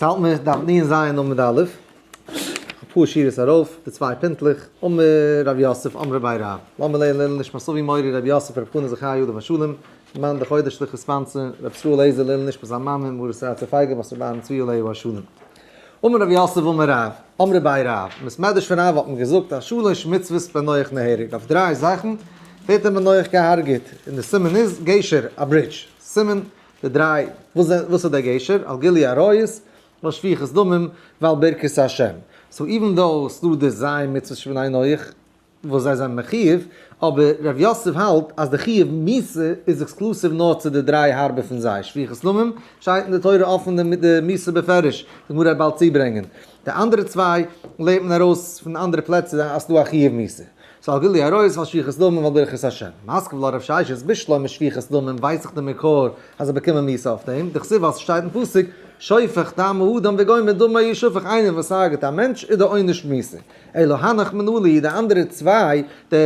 ס'האלט מיר דף נ ז עמוד א', אפאר שורות ארויף, די צוויי פינטלעך, אמר רב יוסף אמרי בי רב, לאמיר לערנען לעילוי נשמת אבי מורי רבי יוסף רב חנא זכי' עליו השלום, מאן דחודש לכ' sponsor, רבי ישראל לעזער לעילוי נשמת זיין מאמע מרת רצה פייגא בת רבי אהרן צבי עליו השלום. אמר רב יוסף אמר רב, אמרי בי רב, אין בית מדרש פון רב האט מען געזאגט אז שלש מצוות בן נח נהרג, אויף דריי זאכן ווערט א בן נח געהארגעט, און די סימן איז גשר, א bridge, סימן די דריי, וואס איז דער גשר? על גילוי עריות, ועל שפיכות דמים, ועל ברכת השם. so even though ס'דא די ז' מצוות שבני נח וואס זיי זענען מחיוב, אבער ר' יוסף האלט אז די חיוב מיתה איז exclusive נאר צו די דריי הארבע פון זיי, שפיכות דמים שטייט אין די תורה אפן מיט די מיתה בפירוש, די גמרא וועט באלד צוברענגען. די אנדערע צוויי לערנט מען ארויס פון אנדערע פלעצער אז ס'דא א חיוב מיתה. ס'איז על גילוי עריות ועל שפיכות דמים ועל ברכת השם. מתקיף לה רב ששת בשלמא שפיכות דמים ווייס איך די מקור אז זיי באקומען מיתה אויף דעם, דכתיב ווייל ס'שטייט אין פסוק שופך דם האדם וגומר דמו ישפך איינער וואס הרג'ט א מענטש איז די עונש מיתה. אלא הנך מנא להו די אנדערע צוויי די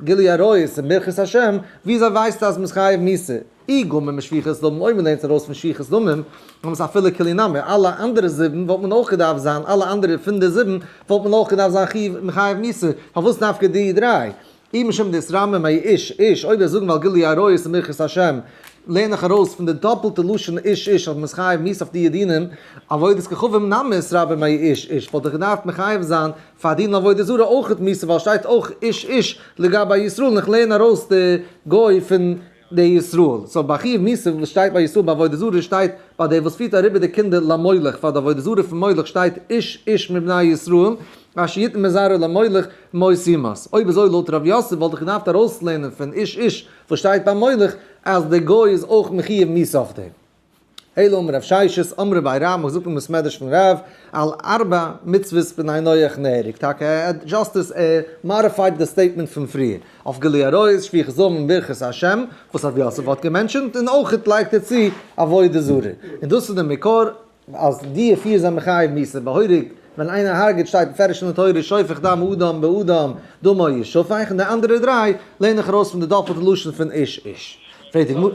גילוי עריות און ברכת השם וויאזוי ווייסטו אז מ'איז חייב מיתה? אי גמר משפיכות דמים אויב מ'לערנט ארויס פון שפיכות דמים, האבן עס אפילו כולהו נמי, אלע אנדערע זיבן וואלט מען אויך געדארפט זיין, אלע אנדערע פון די זיבן וואלט מען אויך געדארפט זיין חיוב מחייב מיתה, פארוואס דווקא די דריי? אי משום דאתרמי מאי איש איש, אויב וועסט זאגן ווייל גילוי עריות און ברכת השם, לערן איך ארויס פון די דאפלטע לשון איש איש אז מ'איז חייב מיתה אויף די דינים, עבודת כוכבים נמי אתרמי מאי איש איש, וואלט איך געדארפט מחייב זיין פאר דין עבודה זרה אויכעט מיתה ווייל שטייט אויך איש איש לגבי ישראל און איך לערן ארויס די גוי פון די ישראל. so ביי חיוב מיתה וואס שטייט ביי ישראל ביי עבודה זרה שטייט ביי דער וואס פירט אריבער די קינדער למולך פאר די עבודה זרה פון מולך שטייט איש איש מבני ישראל אשר יתן מזרעו למולך מות יומת. אויב אזוי לויט ר' יוסף וואלט איך געדארפט ארויסלערנען פון איש איש וואס שטייט ביי מולך אז די גוי איז אויך מחיוב מיתה אויף דעם. אלא אמר רב ששת, אמרי בי רב, מ'האט געזאגט אין בית מדרש פון רב, על ארבע מצוות בני נח נהרג, טאקע just ער modified די statement פון פריער, אויף גילוי עריות, שפיכות דמים, ברכת השם, וואס רב יוסף האט גע mention ט, און אויך לייגט ער צו עבודה זרה. און דאס איז די מקור אז די פיר זענען מחייב מיתה בהורג, ווען איינער הרג'ט שטייט מפורש אין די תורה שופך דם אדם באדם דמו ישפך, און די אנדערע דריי לערן איך ארויס פון די דאפלטע לשון פון איש איש. פרעגט די גמרא.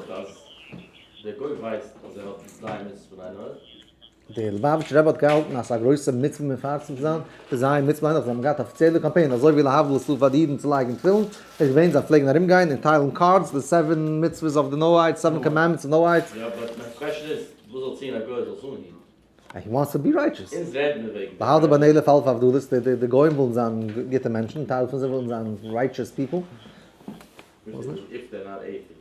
דער גוי ווייסט אז ער האט ז' מצוות בני נח? דער ליובאוויטשער רבי האט געהאלטן אז ס'איז א גרויסע מצוה מפרסם צו זיין די ז' מצוות בני נח, זיי האבן געהאט אפיציעלע קאמפיין אזוי ווי להבדיל איז דא פאר די אידן צו לייגן תפילין, איז געווען זיי פלעגן ארום גיין און טיילן cards די seven מצוות of the Noahides, seven commandments of Noahides. יא but מיין question איז, וואס זאל ציען א גוי זאל עס אנהיטן? He wants to be righteous. אונז רעדן מיר וועגן. להבדיל ביי נעילה פאלט פאר הבדלות, די גוים ווילן זיין גוטע מענטשן, טייל פון זיי ווילן זיין righteous people. If they're not atheists.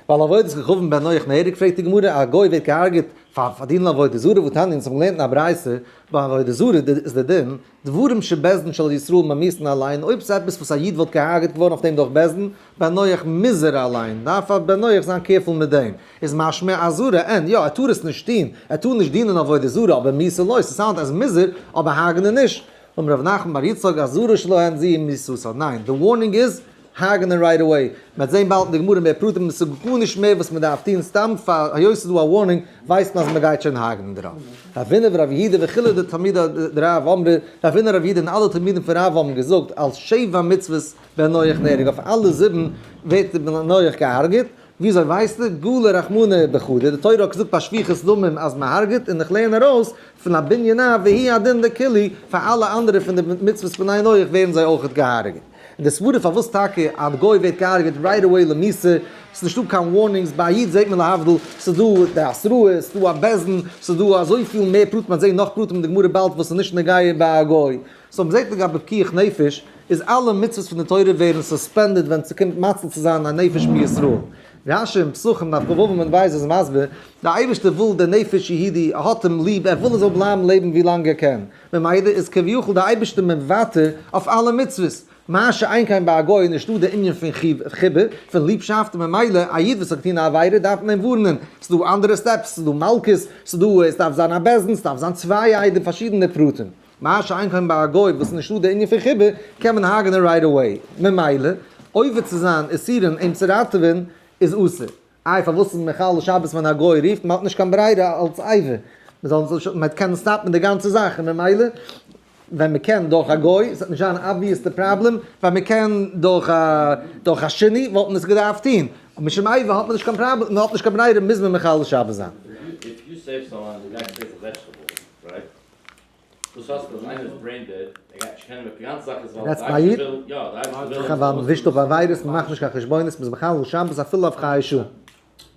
ווייל עבודת כוכבים בן נח נהרג פרעגט די גמרא א גוי ווערט געהארגעט פאר פארדינען עבודה זרה והתניא אונז האבן געלערנט אין א ברייתא ביי עבודה זרה איז די דין דברים שבית דין של ישראל ממיתין עליהן אויב ס'איז עפעס וואס א איד וואלט געהארגעט געווארן אויף דעם דורך בית דין בן נח מוז ער אליין דארף א בן נח זיין careful מיט דעם איז משמע אזהרה אין יא ער טאר עס נישט טון ער טאר נישט דינען עבודה זרה אבער מיתה לא ס' sound אז מוז ער אבער הרג'נען נישט אמר רב נחמן בר יצחק אזהרה שלהן זו מיתתן ניין די warning איז הרג'נען right away, מ'וועט זעהן באלד אין די גמרא מער פרטים, עס איז גארנישט מער וואס מ'דארף טוהן, סתם פאר היות ס'איז דא א warning ווייסט מען אז מ'גייט שוין הרג'נען דערויף. רבינא ורב יהודה וכו' די תלמידי דרב אמרי, רבינא רב יהודה און אלע תלמידים פון רב האבן געזאגט על שבע מצוות בן נח נהרג, אויף אלע זיבן ווערט בן נח געהארגעט, וויאזוי ווייסטו? גלי רחמנא בחדא, די תורה האט געזאגט ביי שפיכות דמים אז מ'הרג'עט, און איך לערן ארויס פון א בנין אב והוא הדין לכולהו, פאר אלע אנדערע פון די מצוות בני נח ווערן זיי אויכעט געהארגעט. און די סברה פארוואס טאקע א גוי ווערט געהארגעט right away למיתה, ס'איז נישטא קיין warnings, ביי א איד זעט מען להבדיל, ס'איז דא די התראה, ס'איז דא א בית דין, ס'איז דא אזויפיל מער פרטים, מ'וועט זען נאך פרטים אין די גמרא באלד וואס איז נישט נוגע ביי א גוי. so מ'זעט לגבי פיקוח נפש, איז אלע מצוות פון די תורה ווערן suspended ווען ס'קומט מציל צו זיין א נפש מישראל. רשי אין פסחים דף כ"ו עמוד ב' איז מסביר, די אייבערשטער וויל דער נפש יהודי, ער האט אים ליב, ער וויל ער זאל בלייבן לעבן ווי לאנג ער קען, ממילא איז כביכול די אייבערשטער מוותר אויף אלע מצוות, מה שאין כן ביי א גוי איז נישטא די ענין פון חיבה, פון ליבשאפט, און ממילא א איד וואס האט געטון א עבירה דארף מען אים ווארענען, ס'איז דא אנדערע steps, ס'איז דא מלקות, ס'איז דא עס דארף זיין א בית דין, ס'דארף זיין צוויי עדים, פארשידענע פרטים. מה שאין כן ביי א גוי וואס איז נישטא די ענין פון חיבה, קען מען הרג'נען right away, ממילא עובר צו זיין איסורים אים צו ראטעווען איז אסור. איי פארוואס איז מען מחלל שבת ווען א גוי רופט? מען האט נישט קיין ברירה אלס עובר, מען זאל מען קען stop ן די גאנצע זאך, און ממילא ווען מען קען דורך א גוי, עס וועט נישט זיין obvious די פראבלעם, ווען מען קען דורך א דורך א שני וואלט מען עס געדארפט טון, אבער משום עובר האט מען נישט קיין פראבלעם, מען האט נישט קיין ברירה מוז מען מחלל שבת זיין. save someone, the guy stays a vegetable, right? דאס האסט אז איינער איז brain dead, ער גייט נישט קענען, די גאנצע זאך איז ווייל רעדסט די ביי אייבערשטער וויל, יא, די אייבערשטער וויל ווייל מ'ווישט אפ עבירות, מ'מאכט נישט קיין חשבונות, מ'איז מחלל שבת אפילו אויף חיי שעה.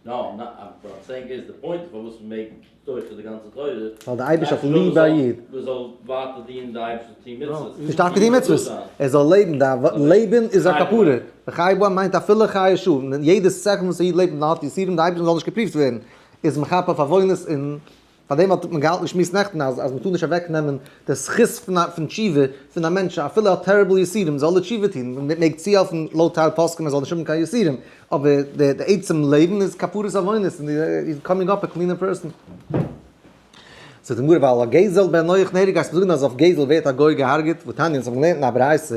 No, not, what I'm saying is the point פארוואס מ'מעג דורך די גאנצע תורה. ווייל די אייבערשטער האט ליב א איד. מען זאל ווייטער דינען די אייבערשטער טון מצוות. נישט דווקא טון מצוות, ער זאל לעבן, די לעבן איז א כפרה. וחי בו מיינט אפילו חיי שעה, יעדע סעקונד וואס א איד לעבט און האט יסורים, די אייבערשטער זאל נישט געפריווט ווערן, איז מכפר אויף עוונות און פאר דעם האט מען געהאלטן געשמועסט נעכטן אז אז מ'טאר נישט אוועק נעמען די זכות פון א פון תשובה פון א מענטש אפילו ער האט terrible יסורים זאל ער תשובה טון, מ'מעג צוהעלפן לויט טייל פוסקים ער זאל נישט האבן קיין יסורים, אבער די די עצם לעבן איז כפרת עוונות און he's coming up a cleaner person. זאגט די גמרא ועל הגזל בן נח נהרג גייסט מיר זאגן אז אויף גזל ווערט א גוי געהארגעט והתניא אונז האבן געלערנט אין א ברייתא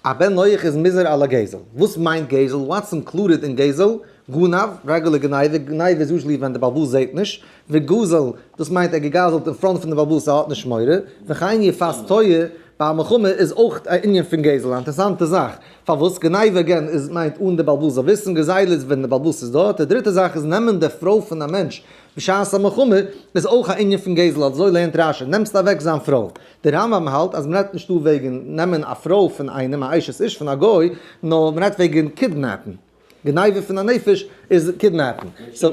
א בן נח איז מוזהר על הגזל, וואס מיינט גזל? What's included אין גזל? גנב, regular גניבה, גניבה איז usually ווען די בעל הבית זעהט נישט, וגזל, דאס מיינט ער געגזלט אין front פון די בעל הבית ער האט נישט מורא, וכן יפת תואר, ביי א מלחמה איז אויך א ענין פון גזל, א אינטערעסאנטע זאך, פארוואס גניבה again איז מיינט אן די בעל הבית זאל וויסן, גזילה איז ווען די בעל הבית איז דארט, די דריטע זאך איז נעמען די פרוי פון א מענטש בשעת א מלחמה איז אויך א ענין פון גזל, אזוי לערנט רשי, נעמסט אוועק זיין פרוי, דער רמב ם האלט אז מ'רעדט נישט דא וועגן נעמען א פרוי פון איינעם א אשת איש פון א גוי, נאר מ'רעדט וועגן kidnap ן. גניבה פון א נפש איז kidnap ן. So.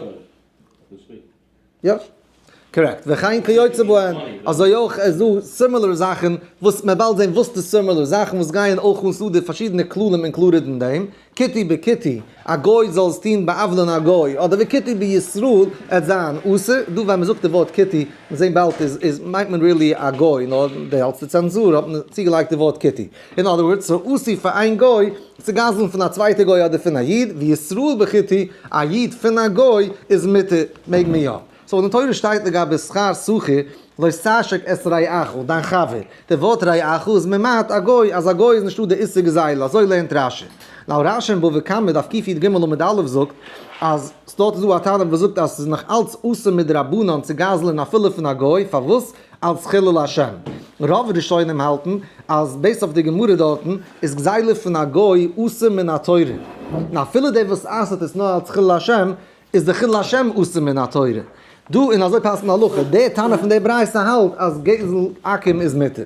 יא. Correct. וכן כיוצא בהן. אזוי אויך איז דא similar זאכן וואס מען באלד זען וואס די similar זאכן וואס גייען אויך אן ס'דא די פארשידענע כללים included אין דעם. כותי בכותי, א גוי זאל עס טון בא'עוולה'ן א גוי, אדער וכותי בישראל עט זיין אסור, דא ווען מ'זאגט די ווארט כותי, מיר זעהן באלד איז איז מיינט מען really א גוי, נאר די אלס די צענזור האט מען צוגעלייגט די ווארט כותי. אין other words, ס'איז אסור פאר איין גוי צו גזל'ן פון א צווייטע גוי אדער פון א איד, וישראל בכותי, א איד פון א גוי איז מותר, מעג מען יא. So אין די תורה שטייט לגבי שכר שכיר, לא תעשוק את רעך, דיין חבר. די ווארט רעך איז ממעט א גוי, אז א גוי איז נישטא די איסור גזילה, אזוי לערנט רשי. Now רשי אין בבא קמא דף קי"ג עמוד א' זאגט, אז ס'דארט איז דא א תנא וואס זאגט אז ס'איז נאך אלץ אסור מדרבנן צו גזל'ען אפילו פון א גוי, פארוואס? אלץ חילול השם. רוב ראשונים האלטן אז based אויף די גמרא דארטן איז גזילה פון א גוי אסור מן התורה, און אפילו דער וואס אסר'ט עס נאר אלץ חילול השם, איז די חילול השם אסור מן התורה. דא און אזוי פסק'נט הלכה, די תנא פון די ברייתא האלט אז גזל עכו"ם איז מותר.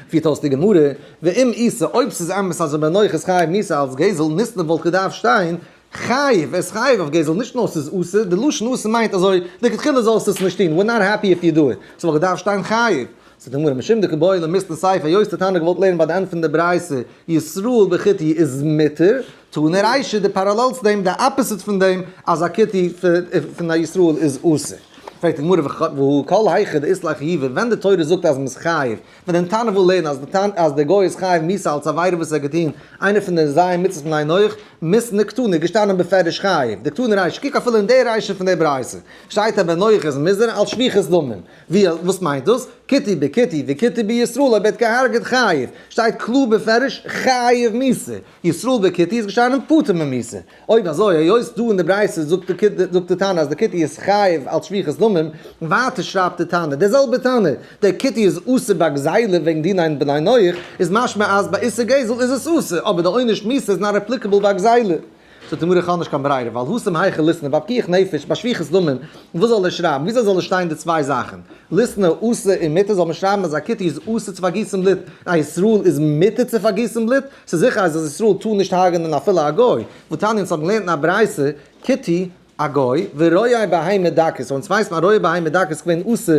פירט אויס די גמרא, ואם איתא, אויב ס'איז אמת אז בן נח איז חייב מיתה אלס גזל, ליתני וואלט געדארפט שטיין חייב, ער איז חייב אויף גזל, נישט נאר ס'איז אסור, די לשון אסור מיינט אזוי, לכתחילה זאלסטו עס נישט טון, we're not happy if you do it, ס'וואלט געדארפט שטיין חייב. זאגט די גמרא, משום דקא בעי למיתני סיפא, היות די תנא געוואלט לערנען ביי די end פון די ברייתא, ישראל בכותי איז מותר, תנא רישא די parallel צו דעם, די opposite פון דעם, אז א כותי פון א ישראל איז אסור. פרעגט די גמרא, והא כל היכא דאית ליה חיובא, ווען די תורה זאגט אז מ'איז חייב, ווען די תנא וויל לערנען אז די גוי איז חייב מיתה אלס עבירה וואס ער האט געטון, איינע פון די ז' מצוות בני נח, מיתני קתני, געשטאנען בפירוש חייב, דקתני רישא, קוק אפילו אין די רישא פון די ברייתא, שטייט אז בן נח איז מוזהר אלס שפיכות דמים. ווי וואס מיינט דאס? כותי בכותי וכותי בישראל אויב ער האט געהארגעט חייב, שטייט קלאר בפירוש חייב מיתה, ישראל בכותי איז געשטאנען פטור ממיתה, אויב אזוי היות דא אין די ברייתא זאגט די זאגט די תנא אז די כותי איז חייב אלס שפיכות דמים, ווייטער שרייבט די תנא די זעלבע תנא, דער כותי איז אסור ביי גזילה וועגן דיני בני נח, איז משמע אז ביי איסור גזל איז עס אסור, אבער די עונש מיתה איז not applicable ביי גזילה. זאגט די גמרא איך האב נישט קיין ברירה ווייל התם היכי ליתני ביי פיקוח נפש ביי שפיכות דמים וואס זאל ער שרייבן וויאזוי זאל ער שטיין די צוויי זאכן ליתני אסור און מותר זאל מען שרייבן אז א כותי איז אסור צו פארגיסן בלוט און א ישראל איז מותר צו פארגיסן בלוט ס'איז זיכער אז א ישראל טאר נישט הרג'נען אפילו א גוי והתניא אונז האבן געלערנט אין א ברייתא כותי א גוי ורועה בהמה דקות אונז ווייסט מען א רועה בהמה דקות איז געווען אסור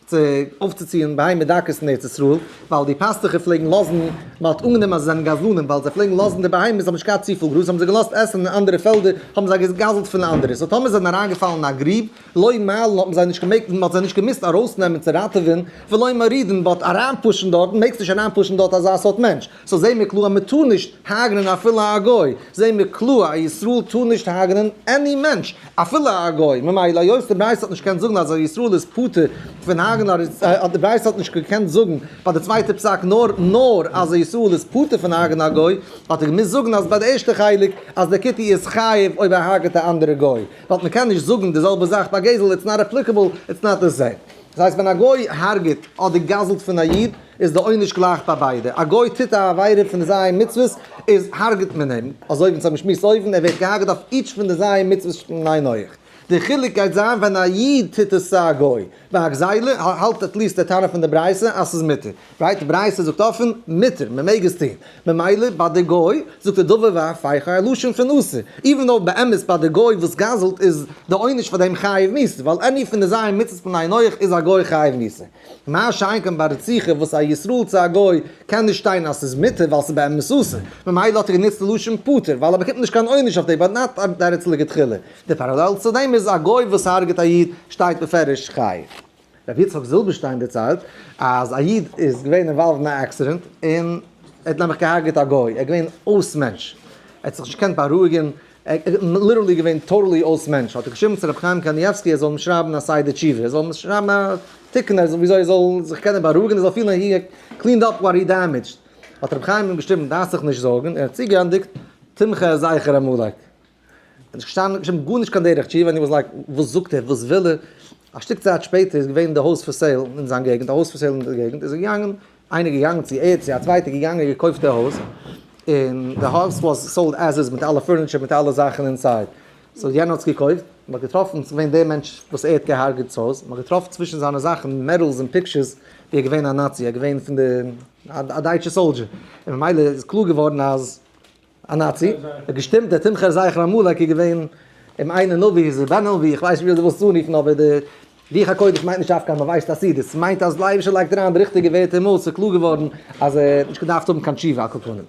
צו אויפצוציען בהמה דקות אין ארץ ישראל, ווייל די פאסטוכער פלעגן לאזן, מען האט אנגענומען אז זיי זענען גזלנים, ווייל זיי פלעגן לאזן די בהמות, זיי האבן נישט געהאט צופיל גראז, האבן זיי געלאזט עסן אין אנדערע פעלדער, האבן זיי געגזלט פון אנדערע, so טאמער זיי זענען אריינגעפאלן אין א גריב, לא מעלין האט מען זיי נישט געמעגט, מען האט זיי נישט געמוזט ארויסנעמען צו ראטעווען, ולא מורידין, but אריינ push ן דארטן, מעגסט נישט אריינ push ן דארט אזא סארט מענטש. So זעהן מיר קלאר אז מען טאר נישט הרג'נען אפילו א גוי, זעהן מיר קלאר א ישראל טאר נישט הרג'נען any מענטש אפילו א גוי, ממילא היות די ברייתא האט נישט געקענט זאגן אז א ישראל איז פטור פון הרג'נען א די ברייתא האט נישט געקענט זאגן ביי די צווייטע פסק נאר נאר אז א ישראל איז פטור פון הרג'נען א גוי, האט ער געמוזט זאגן אז ביי די ערשטע חלק אז דער כותי איז חייב אויב ער הרג'עט א אנדערע גוי, ווייל מען קען נישט זאגן די זעלבע זאך ביי גזל, it's not applicable, it's not the same. דאס הייסט ווען א גוי הרג'עט אדער גזל'ט פון א איד איז די עונש גלייך ביי ביידע, א גוי טוט א עבירה פון די ז' מצוות איז הרג'עט מען אים, אזוי ווי אונז האבן געשמועסט אויבן, ער ווערט געהארגעט אויף each פון די ז' מצוות פון בני נח. די חילוק גייט זיין ווען א איד טוט עס צו א גוי. ביי א גזילה האלט at least דער תנא פון די ברייתא אז ס'איז מותר. Right? די ברייתא זאגט אפן, מותר, מ'מעג עס טון. ממילא ביי די גוי זאגט ער דבר והיפוכו, א לשון פון אסור. Even though באמת ביי די גוי וואס גזל'ט איז די עונש פאר דעם חייב מיתה, ווייל any פון די ז' מצוות בני נח איז א גוי חייב מיתה. מה שאין כן ביי רציחה וואס א ישראל צו א גוי קען נישט שטיין אז ס'איז מותר ווייל ס'איז באמת אסור. ממילא האט ער גענוצט די לשון פטור ווייל ער באקומט נישט קיין עונש אויף דעם but not that it's לכתחילה. די parallel צו דעם איז א גוי וואס הרג'ט א איד שטייט בפירוש חייב. רבי יצחק זילבערשטיין דערציילט אז א איד איז געווען involved אין א accident און ער האט נעבעך געהארגעט א גוי, ער איז געווען אויס מענטש, ער האט זיך נישט געקענט בארואיגן, ער איז literally געווען totally אויס מענטש, האט ער געשריבן צו רבי חיים קניבסקי ער זאל אים שרייבן א סדר תשובה, ער זאל אים שרייבן א תיקון ער זאל וויאזוי ער זאל זיך קענען בארואיגן, ער זאל פילן he cleaned up what he damaged, האט רבי חיים אים געשריבן דארפסט זיך נישט זארגן, ער האט צוגעענדיגט תמחה זכר עמלק. און נישט געשטאנען געשריבן גארנישט קיין דרך תשובה, און איך was like וואס זאגט ער וואס וויל ער, א שטיק צייט שפעטער איז געווען די הויז for sale אין זיין געגנט, א הויז for sale אין די געגנט, איז ער געגאנגען, איינער געגאנגען צו ער צו א צווייטער געגאנגען געקויפט די הויז, און די הויז was sold as is מיט אלע furniture מיט אלע זאכן inside, so יענער האט עס געקויפט, מען האט געטראפן ס'איז געווען דער מענטש וואס ער האט געהארגעט דאס הויז, מען האט געטראפן צווישן זיינע זאכן medals און pictures ווי ער איז געווען א נאצי, ער איז געווען פון די א דייטשע soldier, און ממילא איז קלאר געווארן אז. א נאצי, האט געשטימט דער תמחה זכר עמלק איז געווען אם אינו נביא איז ער בן נביא, איך ווייס נישט ווי אזוי דו ווילסט עס אנרופן אבער די רוח הקודש מיינט נישט דווקא אז מען ווייסט אז ס'איז, ס'מיינט אז לייבישער לייגט אריין די ריכטיגע ווערטער אין מויל, ס'איז קלאר געווארן אז ער האט נישט געדארפט האבן קיין תשובה על כל פנים.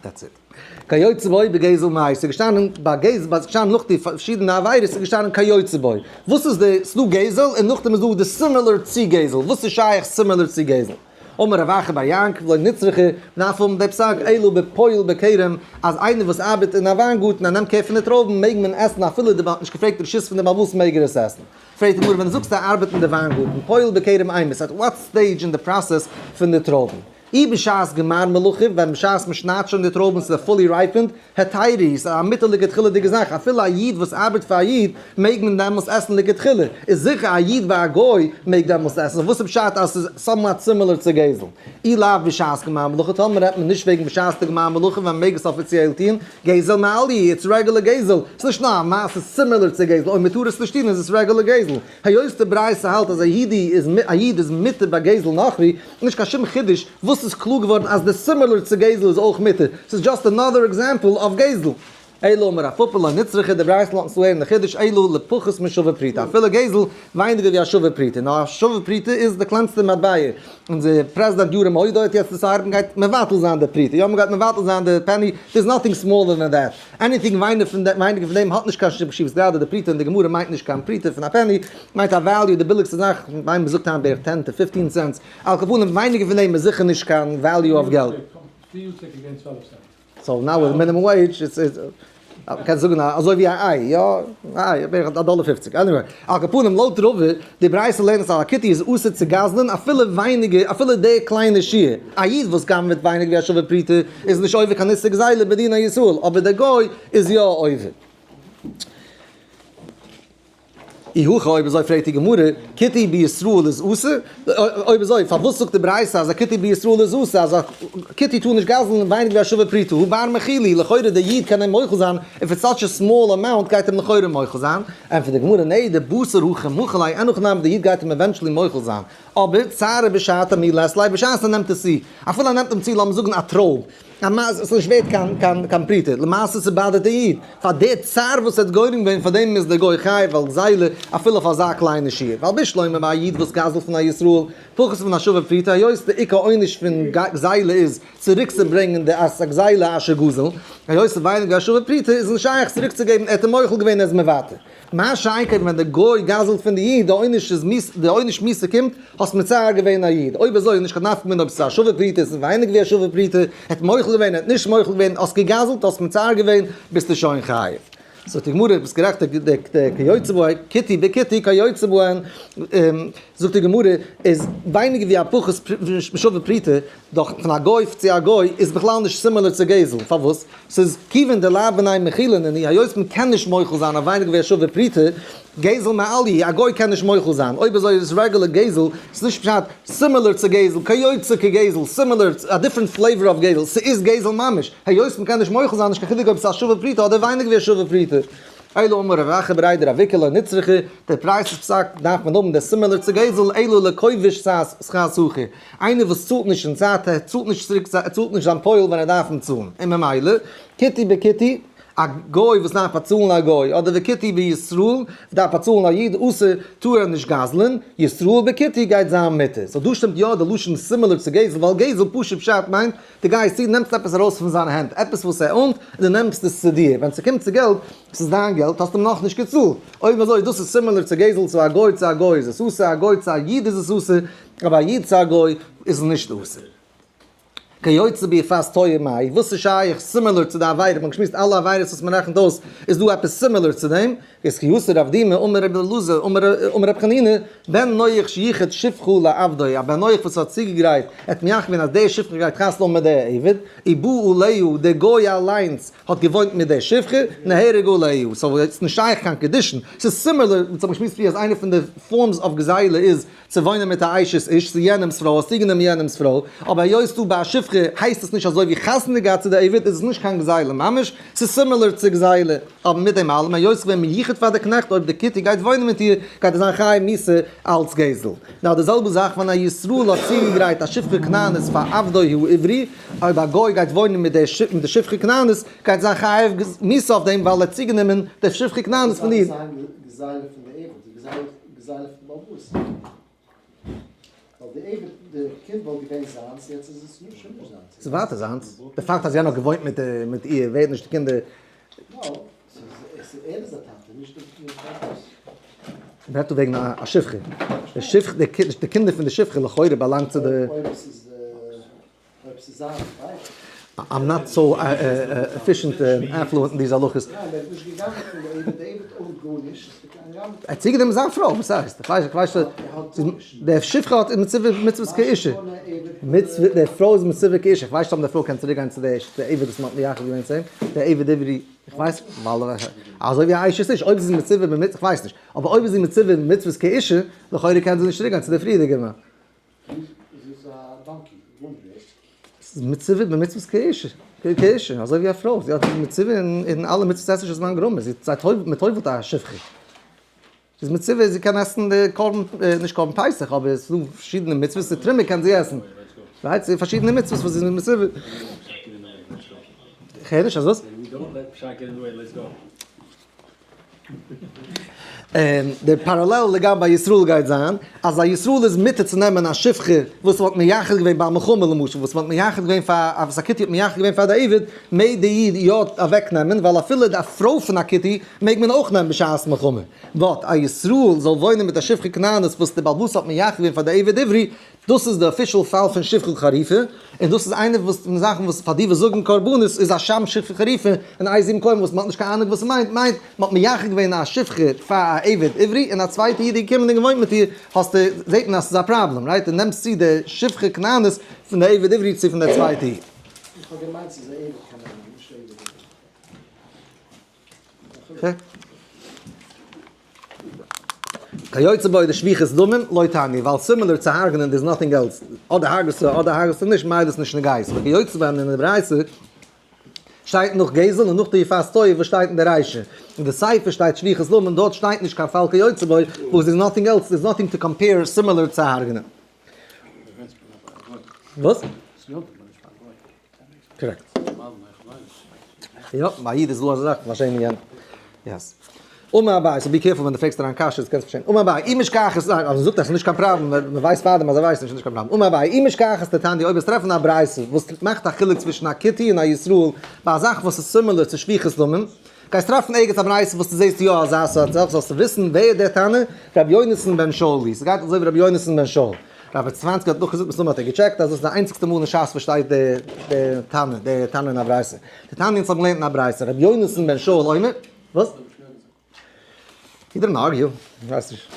That's it. כיוצא בו בגזל מאי, ס'איז געשטאנען ביי גזל, ס'איז געשטאנען נאך די פארשידענע עבירות איז געשטאנען כיוצא בו. וואס איז די, ס'דא גזל און נאכדעם איז דא די similar צו גזל, וואס איז שייך similar צו גזל? אמר רב אחא בר יעקב לא נצרכה, מ'דארף האבן די פסק אלא בפועל בכרם, אז איינער וואס ארבעט אין א וויינגארטן און נעמט קער פון די טרויבן מעג מען עסן אפילו די בעל האט נישט געפרעגט רשות פון די בעל וואס מעג ער עס עסן. פרעגט די גמרא ווען דו זאגסט ער ארבעט אין די וויינגארטן פועל בכרם אימת at what stage אין די process פון די טרויבן? אי בשעת גמר מלאכה, ווען בשעת מ'שניידט שוין די טרויבן ס'איז fully ripened, היתירא, ס'איז א מותר לכתחילה'דיגע זאך, אפילו א איד וואס ארבעט פאר א איד מעג מען דעמאלס עסן לכתחילה, איז זיכער א איד ביי א גוי מעג דעמאלס עסן, וואס איז פשט אז ס'איז somewhat similar צו גזל? אי לאו בשעת גמר מלאכה, טאמער רעדט מען נישט וועגן בשעת די גמר מלאכה ווען מ'מעג עס אפיציעל טון, גזל מעליא, it's regular גזל, ס'איז נישט נאר א מעשה similar צו גזל, אויב מ'טאר עס נישט טון איז עס regular גזל. היות די ברייתא האלט אז א איד איז מותר ביי גזל נכרי, נישט קיין שום חידוש וואס איז קלאר געווארן אז די similar צו גזל איז אויך מותר, ס'איז just another example אויף גזל. אלא אמר רב פפא לא נצרכה, די ברייתא לאזט אונז לערנען די חידוש אלא לפחות משווה פרוטה, אפילו גזל ווייניגער ווי א שווה פרוטה, נאר א שווה פרוטה איז די קלענסטע מטבע, אונזער פרעזידענט ירום הודו האט יעצט decided מ'גייט מבטל זיין די פרוטה, יא מ'גייט מבטל זיין די penny, there is nothing smaller than that. Anything ווייניגער פון דעם, ווייניגער פון דעם האט נישט קיין שום חשיבות, גראדע די פרוטה אין די גמרא מיינט נישט קיין פרוטה פון א penny, מיינט א value די ביליגסטע זאך, מיין מ'זאגט היינט בערך 10 to 15 cents, על כל פנים ווייניגער פון דעם איז זיכער נישט קיין value אויף געלט. So now with minimum wage it's it's קענסט זאגן אזוי ווי א איי, יא, א איי, בערך א דאלער פופציג, anyway, על כל פנים לויט רבא, די ברייתא לערנט אז א כותי איז אסור צו גזל'ן אפילו ווייניגער, אפילו די קליינע שיעור, א איד וואס גנב'עט ווייניגער ווי א שווה פרוטה איז נישט עובר קיין איסור גזילה בדיני ישראל, אבער דער גוי איז יא עובר. אי הכי אויב אזוי פרעגט די גמרא, כותי בישראל איז אסור? אויב אזוי פארוואס זאגט די ברייתא אז א כותי בישראל איז אסור, אז א כותי טאר נישט גזל'ן ווייניגער ווי א שווה פרוטה, הא בר מחילי, לכאורה דער איד קען אים מוחל זיין, if it's such a small amount גייט אים לכאורה מוחל זיין, ענטפערט די גמרא, נע, דבתר הכי מחיל ליה, אין הכי נמי דער איד גייט אים eventually מוחל זיין, אבער צערא בשעתא מי לית ליה בשעת ער נעמט עס צו, אפילו ער נעמט אים צו לאמיר זאגן א טרויב, א מאז עס איז נישט ווערט קיין קיין קיין פרוטה, למעשה ס'באדערט די איד, פאר די צער וואס ער האט גורם געווען פאר דעם איז דער גוי חייב על גזילה אפילו אויף אזא קליינע שיעור, ווייל בשלמא ביי א איד וואס גזל'ט פון א ישראל פחות פון א שווה פרוטה היות די עיקר עונש פון גזילה איז צוריק צו ברענגען די אס הגזילה אשר גזל, היות ס'איז ווייניגער א שווה פרוטה איז נישט שייך צוריק צו געבן ער האט אים מוחל געווען ער איז מוותר. מה שאין כן ווען די גוי גזל'ט פון די איד, די עונש איז מיס, די עונש מיתה קומט, האסט מצער געווען א איד, אויב אזוי איז נישט קיין נפקא מינה אויב ס'איז א שווה פרוטה, ס'איז ווייניגער ווי א שווה פרוטה, האט מוחל געווען, האט נישט מוחל געווען, האסט געגזל'ט, האסט מצער געווען, ביסטו שוין חייב. זאגט די גמרא, ביסט גערעכט, די כיוצא בו, כותי בכותי כיוצא בהן, זאגט די גמרא, איז ווייניגער ווי א פחות משווה פרוטה, דאך פון א גוי צו א גוי איז בכלל נישט similar צו גזל, פארוואס? ס'איז כיוון דלאו בני מחילין נינהו, היות מען קען נישט מוחל זיין אויף ווייניגער ווי א שווה פרוטה, גזל מעליא, א גוי קען נישט מוחל זיין, אויב אזוי איז עס regular גזל, ס'איז נישט פשט similar צו גזל, כיוצא כגזל, similar, א different flavor אוו גזל, ס'איז גזל ממש, היות מען קען נישט מוחל זיין נישט קיין חילוק אויב ס'איז א שווה פרוטה אדער ווייניגער ווי א שווה פרוטה. אלא אמר רב אחא בריה דרב איקא לא נצרכא, די ברייתא'ס פסק דארף מען האבן די similar צו גזל, אלא לכובש שכר שכיר, איינער וואס צאלט נישט אין צייט, ער צאלט נישט צוריק, ער צאלט נישט זיין פועל ווען ער דארף אים צאלן, און ממילא, כותי בכותי, א גוי וואס דארף באצאלן א גוי, אדער וכותי בישראל וואס דארף באצאלן א איד, אסור, טאר ער נישט גזל'ן, ישראל בכותי גייט זיין מותר. so דא שטימט יא די לשון similar צו גזל, ווייל גזל פשוט פשט מיינט, דו גייסט צו, נעמסט עפעס ארויס פון זיינע הענט, עפעס וואס ער own ט, און דו נעמסט עס צו דיר. ווען ס'קומט צו געלט, ס'איז דיין געלט, האסט אים נאכנישט געצאלט. אויב אזוי, דאס איז similar צו גזל, צו א גוי צו א גוי איז עס אסור, א גוי צו א איד איז עס אסור, אבער א איד צו א גוי איז נישט אסור. כיוצא ביפת תואר מאי, וואס איז שייך similar צו די עבירה, מ'האט געשמועסט אלע עבירות וואס מ'רעכנט אויס, איז דא עפעס similar צו דעם? איז כי אתא רב דימי אמר רבי אלעזר אמר רבי חנינא, בן נח שייחד שפחה לעבדו, א בן נח וואס האט צוגעגרייט, ער האט מייחד געווען אז די שפחה גייט חתונה האבן מיט די עבד, ובא עליה, דער גוי אליינס האט געוואוינט מיט די שפחה, נהרג עליה, so איז נישט שייך קיין קידושין, ס'איז similar, וואס האט מען געשמועסט פריער אז איינע פון די forms of גזילה איז צו וואוינען מיט א אשת איש, צו יענעמ'ס פרוי, האסט צוגענומען יענעמ'ס פרוי, אבער היות דא ביי א שפחה הייסט עס נישט אזוי ווי חתונה געהאט צו די עבד איז עס נישט קיין גזילה ממש, ס'איז similar צו גזילה, אבער מיט דעם אלעם היות ס'געווען מיוחד פאר די קנעכט אויב די כותי גייט וואוינען מיט איר גייט ער זיין חייב מיתה אלץ גזל. נאר די זעלבע זאך ווען א ישראל האט צוגעגרייט א שפחה כנענית פאר עבדו העברי, אויב א גוי גייט וואוינען מיט די שפחה כנענית גייט זיין חייב מיתה אויף דעם ווייל ער האט צוגענומען די שפחה כנענית פון איר. גזילה פון בעל הבית. ווייל די עבד, די קינד וואלט געווען זיינס, יעצט איז עס שוין נישט זיינס. ס'איז ווייטער זיינס. די פאקט אז יענער האט געוואוינט מיט מיט איר ווערט נישט די קינדער. no, ס'איז ער איז א טאטע, נישט די בעל הבית. מ'רעדט דא וועגן א שפחה. די שפחה, די קינדער פון די שפחה לכאורה באלאנגט צו די. אויב ס'איז אויב ס'איז זיין ווייב. I'm not so efficient and affluent אין דיזע הלכות. ניין, ער איז נישט געגאנגען פון די עבד, די עבד own ט גארנישט, איז געגאנגען. ער האט צוגענומען זיין פרוי, וואס הייסט? איך ווייס, איך ווייס די שפחה האט מצוה מצוות כאישה. מצוה, די פרוי איז מצווה כאישה, איך ווייס נישט אויב די פרוי קען צוריק גיין צו די עבד וואס מ'האט מייחד געווען צו אים, די עבד עברי, איך ווייס, ווייל אזוי ווי א אשת איש, אויב זי איז מצווה במצוה, איך ווייס נישט, אבער אויב איז זי מצווה במצוות כאישה, לכאורה קען זי נישט צוריק גיין צו די פריערדיגע מאן. ס'איז מצווה במצוות כאישה, כאישה, אזוי ווי א פרוי, זי האט מצווה אין אלע מצוות עשה שהזמן גרמא, זי זי מ'טובל'ט א שפחה. זי איז מצווה, זי קען עסן די קרבן, נישט קרבן פסח, אבער עס איז דא פארשידענע מצוות, די תרומה קען זי עסן. right? ס'איז פארשידענע מצוות וואס זי איז מצווה. כ'הער נישט, אז וואס? דער parallel לגבי א ישראל גייט זיין, אז א ישראל איז מותר צו נעמען א שפחה וואס מ'האט מייחד געווען ביי א מלחמה למשל, וואס מ'האט מייחד געווען פאר א וואס א כותי האט מייחד געווען פאר די עבד, מעג די איד יא אוועק נעמען, ווייל אפילו די פרוי פון א כותי מעג מען אויך נעמען בשעת מלחמה. but א ישראל זאל וואוינען מיט א שפחה כנענית וואס די בעל הבית האט מייחד געווען פאר די עבד עברי, דאס איז די official פאל פון שפחה חרופה, און דאס איז איינע וואס פון די זאכן וואס פאר די וואס זאגן קרבנות איז א שם שפחה חרופה, און איזה מקום וואס מ'האט נישט קיין אהנונג וואס ס'מיינט, מיינט מ'האט מייחד געווען א שפחה פאר א עבד עברי און א צווייטע איד איז געקומען און געוואוינט מיט איר, האסטו, זעט מען אז ס'איז א פראבלעם, right? דו נעמסט צו די שפחה כנענית פון די עבד עברי צו פון די צווייטע איד. איך האב געמיינט ס'איז א עבד כנעני נישט עבד עברי. okay. כיוצא בו די שפיכות דמים לא תניא, ווייל similar צו הרג'נען there's nothing else, אדער הרג'סטו אדער הרג'סטו נישט, מילא איז נישט נוגע. so כיוצא בהם אין די ברייתא שטייט נאך גזל און נאך די יפת תואר וואס שטייט אין די רישא. אין די סיפא שטייט שפיכות דמים דארט שטייט נישט קיין פאל כיוצא בו, וואס there's nothing else, there's nothing to compare similar צו הרג'נען. וואס? correct. יא, ביי א איד איז דא אזא זאך, ווארשיינליך יענער. yes. אמר אביי, so be careful ווען דו פרעגסט אריין קשיות, קענסט פארשטיין. אמר אביי, אי משכחת, אז מען זאגט אז ס'איז נישט קיין פראבלעם, מען ווייסט פארדעם אז ער ווייסט נישט, איז נישט קיין פראבלעם. אמר אביי, אי משכחת דתניא, אויב וועסט טרעפן א ברייתא וואס מאכט א חילוק צווישן א כותי און א ישראל, ביי א זאך וואס איז similar צו שפיכות דמים, גייסט טרעפן ערגעץ א ברייתא וואס דו זעסט יא אזא סארט זאך, זאלסטו וויסן ווער דער תנא, רבי יונתן בן שאול היא. ס'גייט אזוי ווי רבי יונתן בן שאול. רבי צוואנציג האט נאכגעזאגט מסתמא האט ער געטשעקט אז דאס איז די איינציגסטע מאל אין שס וואס שטייט די תנא, די תנא אין א ברייתא. די תנא אונז האבן געלערנט אין א ברייתא, רבי יונתן בן שאול אומר, וואס? He didn't argue, איך ווייס נישט.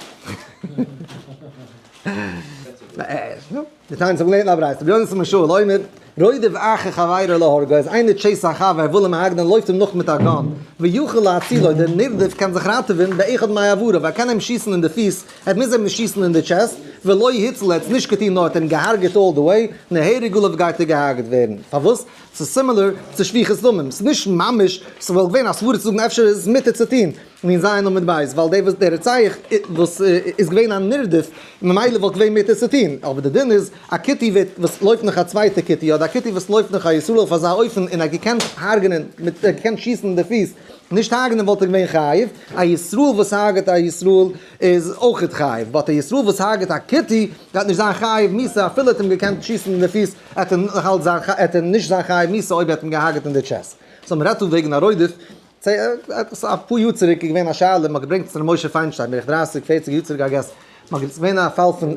די תנא אונז האבן געלערנט אין א ברייתא, רבי יונתן בן שאול אומר, רודף אחר חברו להורגו, אז איינער chase ט א חבר וויל אים הרג'נען לויפט אים נאך מיט א gun, ויוכל להצילו, דער נרדף קען זיך ראטעווען, באחד מאבריו, ער קען אים שיסן אין די פיס, ער מוז אים נישט שיסן אין די chest, ולא הציל, ער האט עס נישט געטון נאר האט אים געהארגעט all the way, נהרג עליו גייט ער געהארגעט ווערן. פארוואס? ס'איז similar צו שפיכות דמים, ס'איז נישט ממש, ס'וואלט געווען א סברא צו זאגן אפשר איז עס מותר צו טון, נ ז עמוד בית, ווייל דער וואס דער רוצח וואס איז געווען א נרדף, ממילא וואלט געווען מותר צו טון, אבער די דין איז א כותי ווערט וואס לויפט נאך א צווייטע כותי, אדער א כותי וואס לויפט נאך א ישראל אויף אזא אופן און ער האט געקענט הרג'נען מיט ער האט געקענט שיסן אין די פיס, נישט הרג'נען וואלט ער געווען חייב, א ישראל וואס הרג'ט א ישראל איז אויכעט חייב, but א ישראל וואס הרג'ט א כותי גייט נישט זיין חייב מיתה אפילו ער האט אים געקענט שיסן אין די פיס, ער וועט נאך אלץ זיין ער וועט נישט זיין חייב מיתה אויב ער האט אים געהרג'ט אין די chest. so מ'רעדט דא וועגן א רודף. א פאר יאר צוריק איז געווען א שאלה, מ'האט געברענגט צו ר' משה פיינשטיין, בערך דרייסיג פערציג יאר צוריק I guess, מ'האט געזאגט ס'איז געווען א פאל פון,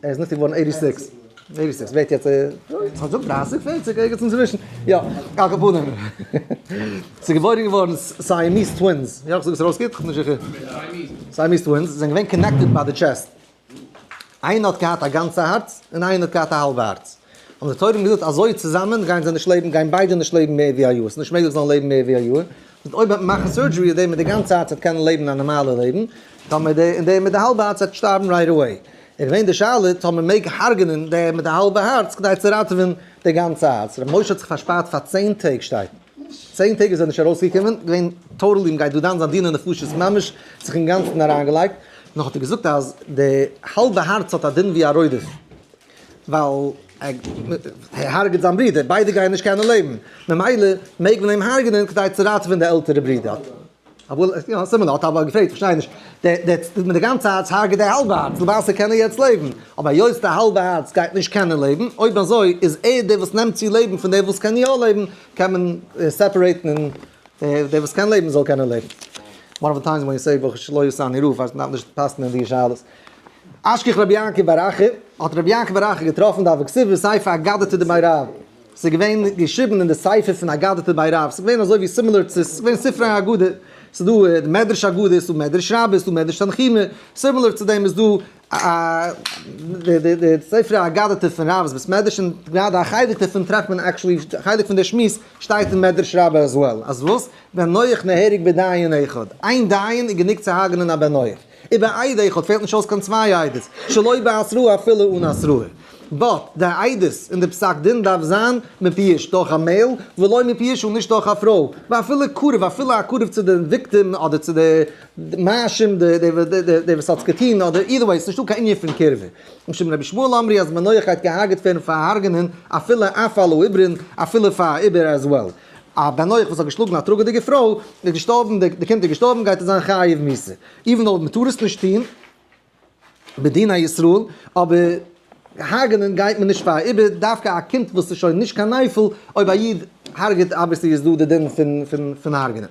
ער איז נפטר געווארן 86, 86, ווערט יעצט, כ'האב געזאגט דרייסיג פערציג, ערגעץ אינצווישן, יא, על כל פנים, ס'איז געבוירן געווארן Siamese twins, יא כ'זאג עס ארויס גוט? כ'בין נישט זיכער, Siamese twins זענען געווען connected ביי די chest, איינער האט געהאט א גאנצע הארץ און איינער האט געהאט א האלבע הארץ. האבן די דאקטוירים געזאגט אזוי צוזאמען גייען זיי נישט לעבן, גייען ביידע נישט לעבן מער ווי א יאר, ס'איז נישט מעגליך זיי זאלן לעבן מער ווי א יאר. און אויב וועט מען מאכן surgery איז דער מיט די גאנצע הארץ וועט קענען לעבן א נארמאלע לעבן, טאמער דער און דער מיט די האלבע הארץ וועט שטארבן right away. איז געווען די שאלה טאמער מעג הרג'נען דער מיט די האלבע הארץ כדי צו ראטעווען די גאנצע הארץ. ר' משה האט זיך פארשפארט פאר 10 טעג שטייט. 10 טעג איז ער נישט ארויסגעקומען, געווען totally מ'גייט דא דן זיין דיני נפשות ממש, זיך אינגאנצן אריינגעלייגט. נאך האט ער געזאגט אז די האלבע הארץ האט א דין ווי א רודף, ווייל ער הרג'ט זיין ברודער, ביידע גייען נישט קענען לעבן, ממילא מעג מען אים הרג'נען כדי צו ראטעווען די עלטערע ברודער. יא, similar, האט אבער געפרעגט, כ'פארשטיי נישט, דער מיט די גאנצע הארץ הרג'ט די האלבע הארץ, למעשה קען ער יעצט לעבן, אבער היות די האלבע הארץ גייט נישט קענען לעבן, אויב אזוי איז ער דער וואס נעמט צו לעבן פון דער וואס קען יא לעבן, קען מען separate ן און דער וואס קען לעבן זאל קענען לעבן. One of the times when you say ברוך שלא עשני רב, אז מ'דארף נישט פאסן אין די שאלות. אשכח רבי יעקב בר אחא, האט רבי יעקב בר אחא געטראפן דהוה כתיב בספר אגדתא דבי רב. ס'איז געווען געשריבן אין די ספר פון אגדתא דבי רב, ס'איז געווען אזוי ווי similar צו, ס'איז געווען ספרי אגדה, ס'איז דא די מדרש אגדה, ס'איז דא מדרש רבה, ס'איז דא מדרש תנחומא, similar צו דעם איז דא די ספרי אגדתא פון רב'ס בית מדרש און גראדע א חלק דערפון טרעפט מען actually, א חלק פון די שמועס שטייט אין מדרש רבה as well, אז וואס? בן נח נהרג בדיין אחד, איין דיין איז גענוג צו הרג'נען א בן נח, ובעד אחד פעלט נישט אויס קיין צוויי עדות, שלא בהתראה אפילו אן התראה. but די עדות אין די פסק דין דארף זיין מפי איש דורך א male, ולא מפי אשה נישט דורך א פרוי, ואפילו קרוב אפילו א קרוב צו די victim אדער צו די מאשים די וואס האט עס געטון אדער either way ס'נישטא קיין ענין פון קירבה. משום רבי ישמעאל אמרו אז בן נח גייט געהארגעט ווערן פאר הרג'נען אפילו אף על העוברין אפילו פאר א עובר as well. א בן נח וואס האט געשלאגן א טראגעדיגע פרוי איז געשטארבן די קינד איז געשטארבן גייט ער זיין חייב מיתה even though מ'טאר עס נישט טון בדיני ישראל אבער הרג'נען גייט מען נישט פאר א עובר דווקא א קינד וואס איז שוין נישט קיין נפל אויב א איד הרג'ט obviously איז דא די דין פון פון הרג'נען.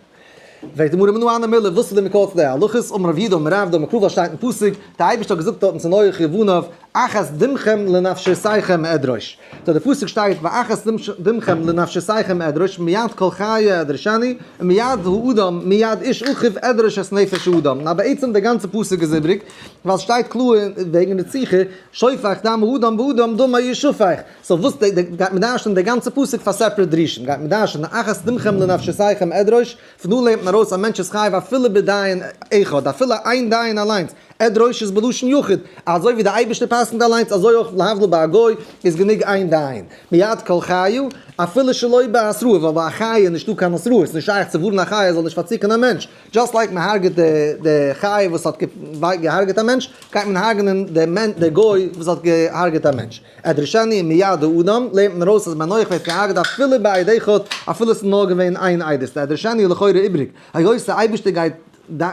פרעגט די גמרא מנא הני מילי וואס איז די מקור צו די הלכות אמר רב יהודה אמר רב דאמר קרא וואס שטייט אין פסוק די אייבערשטער האט געזאגט דארטן צו נח ובניו אחת דמכם לנפשותיכם אדרוש so די פסוק שטייט ואחת דמכם לנפשותיכם אדרוש מיד כל חיה אדרשני ומיד האדם מיד איש אחיו אדרוש את נפש האדם נאר בעצם די גאנצע פסוק איז איבריג ווייל סשטייט קלאר וועגן רציחה שופך דם האדם באדם דמו ישפך so וואס גייט מען דרש'נען די גאנצע פסוק פאר separate דרושים? גייט מען דרש'נען אחת דמכם לנפשותיכם אדרוש, פון דא לערנט מען ארויס א מענטש איז חייב אפילו בדיין אחד, אפילו איין דיין אליינס, אדרוש איז בלשון יחיד, אזוי ווי די אייבערשטער פסק'נט אליינס אזוי אויך להבדיל ביי א גוי איז גענוג איין דיין. מיד כל חיה, אפילו שלא בהתראה, ווייל ביי א חיה איז נישטא קיין התראה, ס'איז נישט שייך צו ווארענען א חיה זאל נישט פארציקן א מענטש, just like מען הרג'עט די חיה וואס האט געהרג'עט א מענטש, גייט מען הרג'נען די גוי וואס האט געהרג'עט א מענטש. אדרשני מיד האדם, לערנט מען ארויס אז בן נח ווערט געהרג'עט אפילו בעד אחד, אפילו עס איז נאר געווען איין עדות. די אדרשני איז לכאורה איבריג, היות די אייבערשטער גייט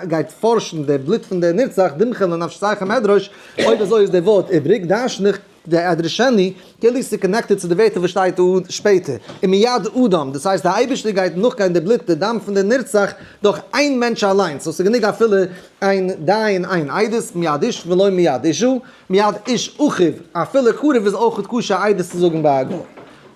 גייט פארשן די בלוט פון די נרצח, דמכם לנפשותיכם אדרוש, אויב אזוי איז די ווארט איבריג, דרש'ן איך די אדרשני כאילו ס'איז connected צו די ווערטער וואס שטייט שפעטער, ומיד האדם, דאס הייסט די אייבערשטער גייט נאכגיין די בלוט די דם פון די נרצח דורך איין מענטש אליינס, so ס'איז גענוג אפילו איין דיין איין עדות, מיד איש ולא מיד אשה, מיד איש אחיו, אפילו קרוב איז אויך כשר עדות צו זאגן ביי א גוי.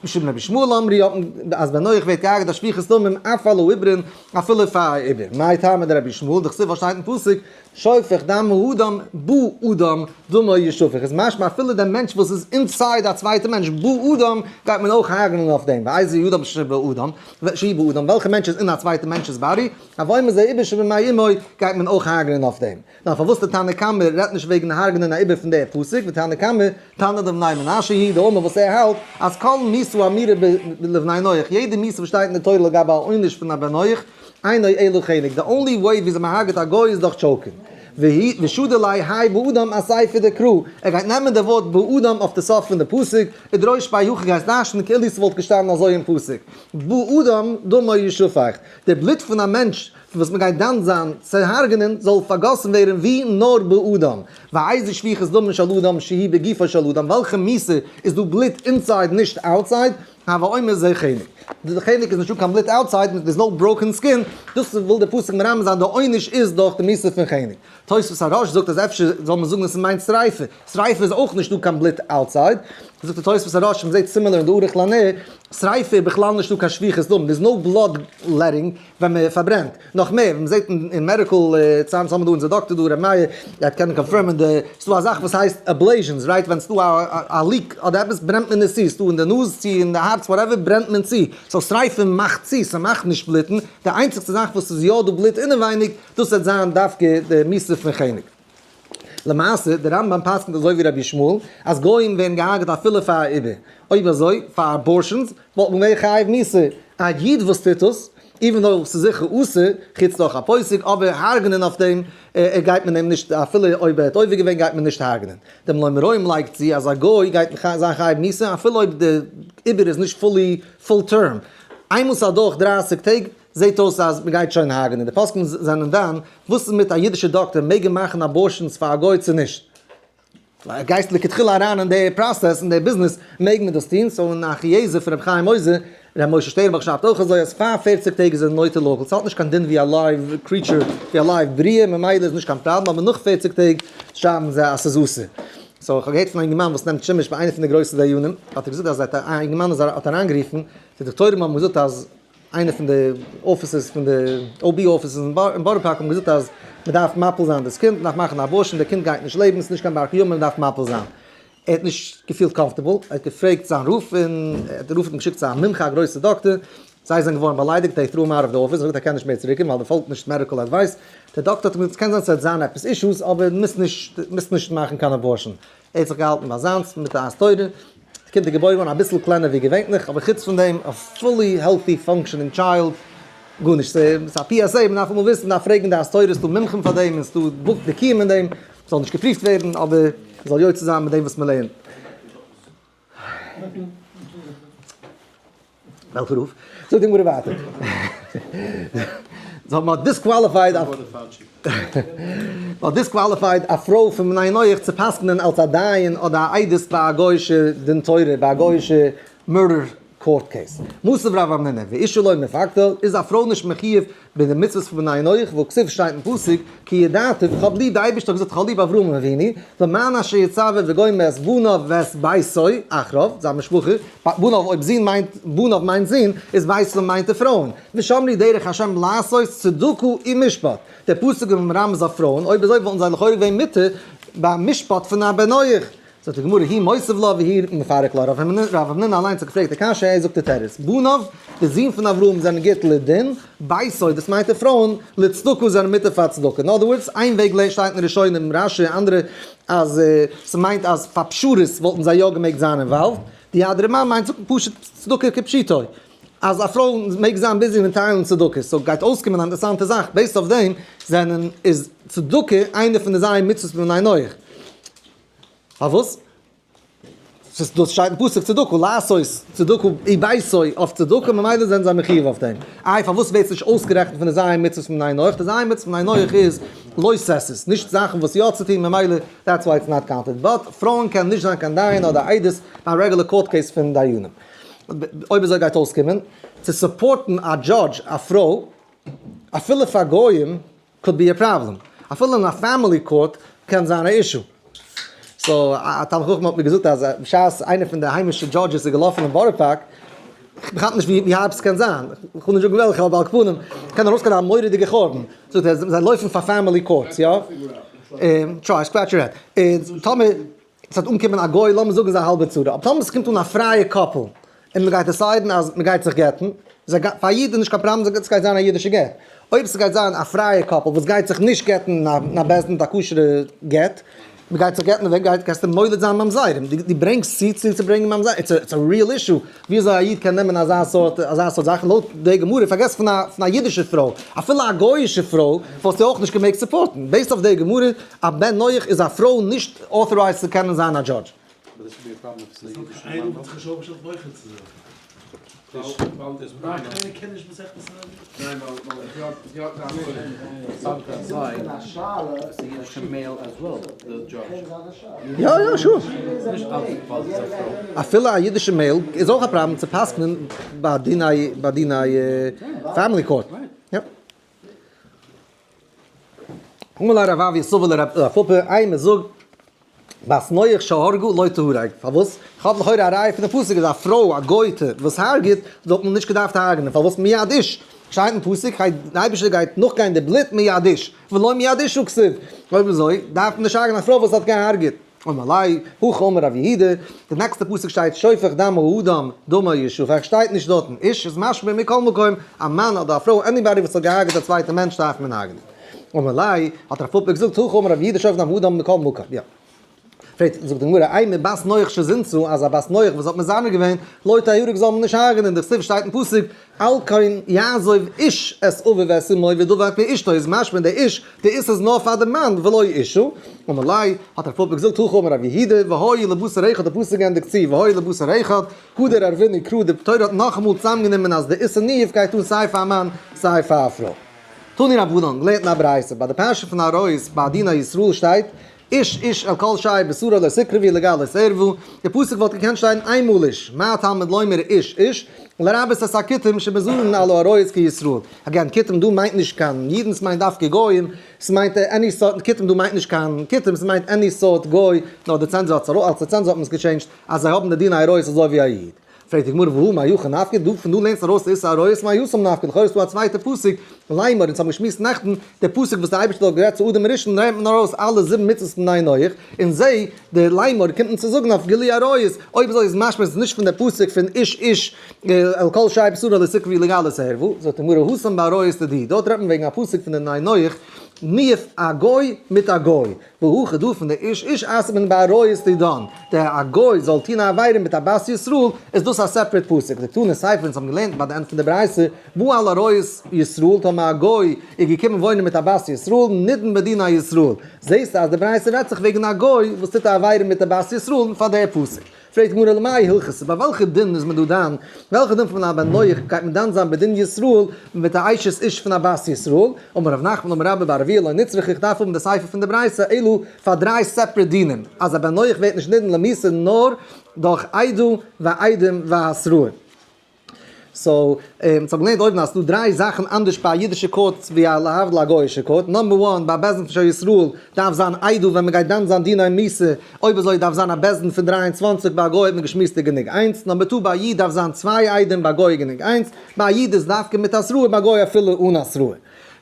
משום רבי ישמעאל אמרו אז בן נח ווערט געהארגעט אויף שפיכות דמים אף על העוברים אפילו פאר א עובר. מאי טעמא דרבי ישמעאל דכתיב וואס שטייט אין פסוק שופך דם האדם באדם דמו ישפך איז משמע אפילו דער מענטש וואס איז inside א צווייטע מענטש באדם גייט מען אויך הרג'נען אויף דעם ואיזה אדם שבאדם שהוא באדם וועלכע מענטש איז אין א צווייטע מענטש'ס body הוי מזה עובר שבמעי אמו גייט מען אויך הרג'נען אויף דעם. נאר פארוואס די תנא קמא רעדט נישט וועגן הרג'נען א עובר פון די פסוק, ותנא קמא, תנא דבני מנשה היא, דאמר וואס ער האלט אז כל מיתה האמורה לבני נח, יעדע מיתה וואס שטייט אין די תורה לגבי א עונש פון א בן נח, אינו אלא חנק, די only way וויאזוי מען הרג'עט א גוי איז דורך choke ן. ושדי ליה האי באדם אסיפא דקרא, ער גייט נעמען די ווארט באדם אויף די סוף פון די פסוק, ודרוש ביה הכי גייסט דרש'נען כאילו ס'וואלט געשטאנען אזוי אין פסוק, באדם דמו ישפך, די בלוט פון א מענטש פון וואס מען גייט דן זיין צו הרג'נען זאל פארגאסן ווערן ווי נאר באדם, ואיזה שפיכות דמים של אדם שהיא בגופו של אדם, וועלכע מיתה איז דא בלוט inside נישט outside, הוי אומר זה חנק. די חנק איז נישטא קיין בלוט outside, there's no broken skin, דאס וויל דער פסוק מרמז זיין די עונש איז דורך די מיתה פון חנק. תוספות הראש זאגט אז אפשר זאל מען זאגן עס מיינט שריפה, שריפה איז אויך נישטא קיין בלוט outside, זאגט די תוספות הראש, מען זעט similar אין די ערוך לנר, שריפה איז בכלל נישטא קיין שפיכות דם, there's no blood letting, ווען מען פארברענט. נאך מער, ווען מען זעט אין medical science האבן מיר דא אונזער דאקטער דא ר' מאיר, ער קען confirm ען די, ס'דא א זאך וואס הייסט ablations, right? ווען ס'דא א leak אדער עפעס ברענט מען עס צו, ס'דא אין די נאז צו אין די הארץ whatever ברענט מען צו, so שריפה מאכט צו, ס'מאכט נישט בלוטן, די איינציגסטע זאך וואס ס'איז יא דא בלוט אינעווייניג, דאס וועט זיין דווקא די מיתה פון חנק. למעשה, דער רמב ם פסק'נט אזוי ווי רבי ישמעאל, אז גוים ווערן געהארגעט אפילו פאר א עיבור. אויב אזוי, פאר abortions, וואלט מען געווען חייב מיתה. א איד וואס טוט עס, even though ס'איז זיכער אסור, חוץ דורך א פוסק, אבער הרג'נען אויף דעם גייט מען אים נישט, אפילו אויב ער האט עובר געווען גייט מען נישט הרג'נען. דער מלא מרוים לייגט צו אז א גוי גייט זיין חייב מיתה אפילו אויב די עיבור איז נישט fully full term. איינמאל ס'איז אדורך 30 טעג, זעט אויס אז מ'גייט שוין הרג'נען. די פוסקים זענען דן, וואס איז מיט א אידישע דאקטער, מעג ער מאכן abortions פאר א גוי צו נישט? גייסט לכתחילה אריין אין די process, אין די ביזנעס, מעג מען דאס טון? so אין אחיעזר פון רבי חיים עוזר, ר' משה שטערנבוך שרייבט אויך אזוי אז פאר 40 טעג איז ער נוטה להקל, ס'האט נישט קיין דין ווי א live creature, ווי א live בריאה, ממילא איז נישט קיין פראבלעם, אבער נאך 40 טעג שרייבן זיי אז ס'איז אסור. so איך האב געהערט פון א אינגערמאן וואס נעמט שימוש ביי איינע פון די גרויסע דיינים, האט ער געזאגט אז א אינגערמאן האט אריינגערופן, די דאקטוירים האבן געזאגט אז איינע פון די offices פון די OB offices אין בארא פארק האבן געזאגט אז מען דארף מפיל זיין דאס קינד, מען דארף מאכן א abortion, די קינד גייט נישט לעבן, ס'איז נישט קיין בר קיימא, מען דארף מפיל זיין. ער האט נישט געפילט comfortable, ער האט געפרעגט זיין רב און דער רב האט אים געשיקט צו א מומחה א גרויסע דאקטער, זיי זענען געווארן באליידיגט, they threw him out of the office, ער זאגט ער קען נישט מער צוריקקומען ווייל ער פאלגט נישט medical advice, דער דאקטער האט אים געזאגט ס'קען זיין ס'וועט זיין עפעס issues אבער מוזט נישט מוזט נישט מאכן קיין abortion, ער האט זיך געהאלטן ביי זיינס מיט א תורה. די קינד איז געבוירן געווארן אביסל קלענער ווי געווענליך, אבער חוץ פון דעם א fully healthy functioning child, גארנישט, ס'איז א PSA, מ'דארף אמאל וויסן, מ'דארף פרעגן דעת תורה, ס'דא מומחים פאר דעם, און ס'דא בוק בקיאים אין דעם, ס'זאל נישט געפריווט ווערן, אבער מ'זאל יוצא זיין מיט דעם וואס מ'לערנט. וועלכע רב? זאגט די גמרא ווייטער. זיי האבן disqualified א מ'האט disqualified א פרוי פון בני נח צו פסק'נען אלס א דיין אדער א עדות ביי א גוי'אישע דין תורה, ביי א גוי'אישע murder court case. מתיב רב המנונא, ואשה לא מפקדא, איז א פרוי נישט מחיוב ביי די מצוות פון בני נח, והכתיב שטייט אין פסוק, כי ידעתיו, איך האב ליב, די אייבערשטער האט געזאגט איך האב ליב אברהם אבינו, למען אשר יצוה וגומר את בניו ואת ביתו אחריו, זיין משפחה, בניו אויב זון מיינט, בניו מיינט זון, איז ביתו מיינט די פרויען, ושמרו דרך השם לעשות צדקה ומשפט, דער פסוק איז מרמז אויף פרויען, אויב אזוי וואלטן זיי לכאורה געווען מותר ביים משפט פון א בן נח. זאגט די גמרא הוא מותיב לה והוא מפרק לה, רב המנונא אליינס האט געפרעגט די קשיא, ער זאגט די תירוץ, בניו, די זין פון אברהם זענען גוט לדין, ביתו, דאס מיינט די פרויען, לצדקה זענען מותר פאר צדקה, in other words, איין וועג שטייט אין ראשונים, רשי און אנדערע, אז ס'מיינט אז פאר פשרות וואלטן זיי יא געמעגט זיין involved, די אדרמא מיינט זאגט מען פשוט צדקה כפשוטו, אז א פרוי מעג זיין busy מיט טיילן צדקה, so גייט אויסקומען א אינטערעסאנטע זאך, based אויף דעם זענען איז צדקה איינע פון די ז' מצוות פון בני נח. פארוואס? ס'איז דאס שטייט אין פסוק צדקה, לעשות צדקה וביתו אויף צדקה, ממילא זענען זיי מחיוב אויף דעם. איי פארוואס ווערט עס נישט אויסגערעכנט פון די ז' מצוות פון בני נח? די ז' מצוות פון בני נח איז לא תעשה'ס, נישט זאכן וואס יא צו טון, ממילא that's why it's not counted. But פרויען קענען נישט זיין קיין דיין אדער עדות ביי א רעגולער court case פון דיינים. אויב אזוי גייט אויסקומען צו support ן א judge א פרוי אפילו פאר גויים could be a problem. אפילו אין א family court קען זיין א issue. So, א תלמיד חכם האט מיר געזאגט אז בשעת איינער פון די היימישע judges איז געלאפן אין בארא פארק, איך כאפ נישט ווי הארב ס'קען זיין, איך וויל נישט זאגן וועלכע, אבער על כל פנים, קען ארויסקומען א מורא'דיגע חורבן. זאגט ער, זיי לויפן פאר family courts, יא? Try, scratch your head. און טאמער ס'וועט אנקומען א גוי, לאמיר זאגן ס'איז א האלבע צרה, אבער טאמער ס'קומט אן א פרייע couple, און מ'גייט decide ן אז מ'גייט זיך גט'ן, פאר א איד איז נישט קיין פראבלעם, ס'גייט זיין א אידישע גט. אויב ס'גייט זיין א פרייע couple וואס גייט זיך נישט גט'ן אין א בית דין מיט א כשר'ע גט, מ'גייט זיך גט'ן, ווען גייסטו מוליד זיין ממזרים? דו ברענגסט צו צו צו ברענגען ממזרים? It's a real issue, ווי אזוי א איד קען נעמען אזא סארט אזא סארט זאך, לויט די גמרא, פארגעס פון א פון א אידישע פרוי, אפילו א גוי'אישע פרוי וואלסטו אויך נישט געמעגט support ן, based אויף די גמרא, א בן נח איז א פרוי נישט authorized צו קענען זיין א judge. יא יא sure. אפילו א אידישע male איז אויך א פראבלעם צו פסק'נען ביי דיני ביי דיני family court. יא. אמר ליה רב אביה סבא לרב פפא, אימא זאג בת נח שהרגה לא תהרג, פארוואס? איך האב לכאורה א ראיה פון די פסוק אז א פרוי א גוי'טע וואס הרג'ט וואלט מען נישט געדארפט הרג'נען, פארוואס מיד איש? שטייט אין פסוק די אייבערשטער גייט נאכגיין די בלוט מיד איש, ולא מיד אשה כתיב, אויב אזוי דארף מען נישט הרג'נען א פרוי וואס האט געהרג'עט. אמר ליה, הכי אמר רב יהודה, די נעקסטע פסוק שטייט שופך דם האדם דמו ישפך, שטייט נישט דארטן איש, איז משמע מכל מקום א מאן אדער א פרוי anybody וואס האט געהרג'עט א צווייטע מענטש דארף מען הרג'נען. אמר ליה, האט רב פפא געזאגט, הכי אמר רב יהודה שופך דם האדם מכל מקום. יא. פרעגט, זאגט די גמרא, אימא בת נח שזינתה, אז א בת נח וואס האט מזנה געווען, לא תהרג זאל מען נישט הרג'נען, דכתיב שטייט אין פסוק, על כן יעזוב איש את אביו ואת אמו ודבק באשתו, איז משמע די איש, די איש איז נאר פאר די מאן ולא אשה. אמר ליה, האט רב פפא געזאגט, הכי אמר רב יהודה, והיו לבשר אחד, די פסוק ענדיגט צו, והיו לבשר אחד, הדר ערבינהו קרא, די תורה האט נאכאמאל צוזאמגענומען אז די איסור ניאוף גייט אן סיי פאר א מאן סיי פאר א פרוי. תנו רבנן, געלערנט אין א ברייתא, ביי די פרשה פון עריות ביי דיני ישראל שטייט, איש איש אל כל שאר בשרו לא תקרבו לגלות ערווה, די פסוק וואלט געקענט שטיין איינמאל איש, מה תלמוד לומר איש איש, לרבות את הכותים שמזונין על העריות כישראל. Again, כותים דא מיינט נישט קיין אידן, ס'מיינט דווקא גויים, ס'מיינט any סארט, כותים דא מיינט נישט קיין כותים, ס'מיינט any סארט גוי, נאר די צענזור האט עס ארויס, אלס די צענזור האט מען עס גע change ט אז זיי האבן די דיני עריות אזוי ווי א איד. פרעגט די גמרא והא מהיכא נפקא, דא פון דא לערנסטו ארויס איסור עריות מהי התם נפקא, לכאורה איז דא א צווייטע פסוק, לאמר, אונז האבן געשמועסט נעכטן, די פסוק וואס די אייבערשטער האט גערעדט צו אדם הראשון לערנט מען ארויס אלע זיבן מצוות פון בני נח, און זע, די לאמר קומט אונז צו זאגן אויף גילוי עריות, אויב אזוי איז משמע עס איז נישט פון די פסוק פון איש איש אל כל שאר בשרו לא תקרבו לגלות ערווה, זאגט די גמרא התם בעריות דידהו, דארט רעדט מען וועגן א פסוק פון די בני נח, ניאוף א גוי מיט א גוי. והכא דא פון די איש איש אסר'ט מען בעריות דידן, דער א גוי זאל טוהן א עבירה מיט א בת ישראל, איז דאס א separate פסוק, דקתני סיפא אונז האבן געלערנט ביי די ענד פון די ברייתא, בא על עריות ישראל, טאמער א גוי איז געקומען וואוינען מיט א בת ישראל, נידון בדיני ישראל, זעהסטו אז די ברייתא רעדט זיך וועגן א גוי וואס טוט א עבירה מיט א בת ישראל, פאר דער פסוק. פרעגט די גמרא למאי הלכתא, ביי וועלכע דין איז מען דא דן? וועלכע דין פון א בן נח גייט מען דן זיין בדין ישראל מיט א אשת איש פון א בת ישראל? אמר רב נחמן אמר רבה בר אבוה לא נצרכא איך דארף האבן די סיפא פון די ברייתא אלא פאר דריי separate דינים, אז א בן נח ווערט נישט נידון למיתה נאר דורך עדה ועדים והתראה. So, אונז האבן געלערנט אויבן אז ס'דא דריי זאכן אנדערש ביי א אידישע court ווי א להבדיל א גוי'אישע court. Number one, ביי א בית דין של ישראל דארף זיין עדה ווען מ'גייט דן זיין דיני מיתה, אויב אזוי דארף זיין א בית דין פון 23, ביי א גוי האט מען געשמועסט איז גענוג איינס. Number two, ביי א איד דארף זיין צוויי עדים, ביי א גוי איז גענוג איינס. ביי א איד איז דווקא מיט התראה, ביי א גוי אפילו אן התראה.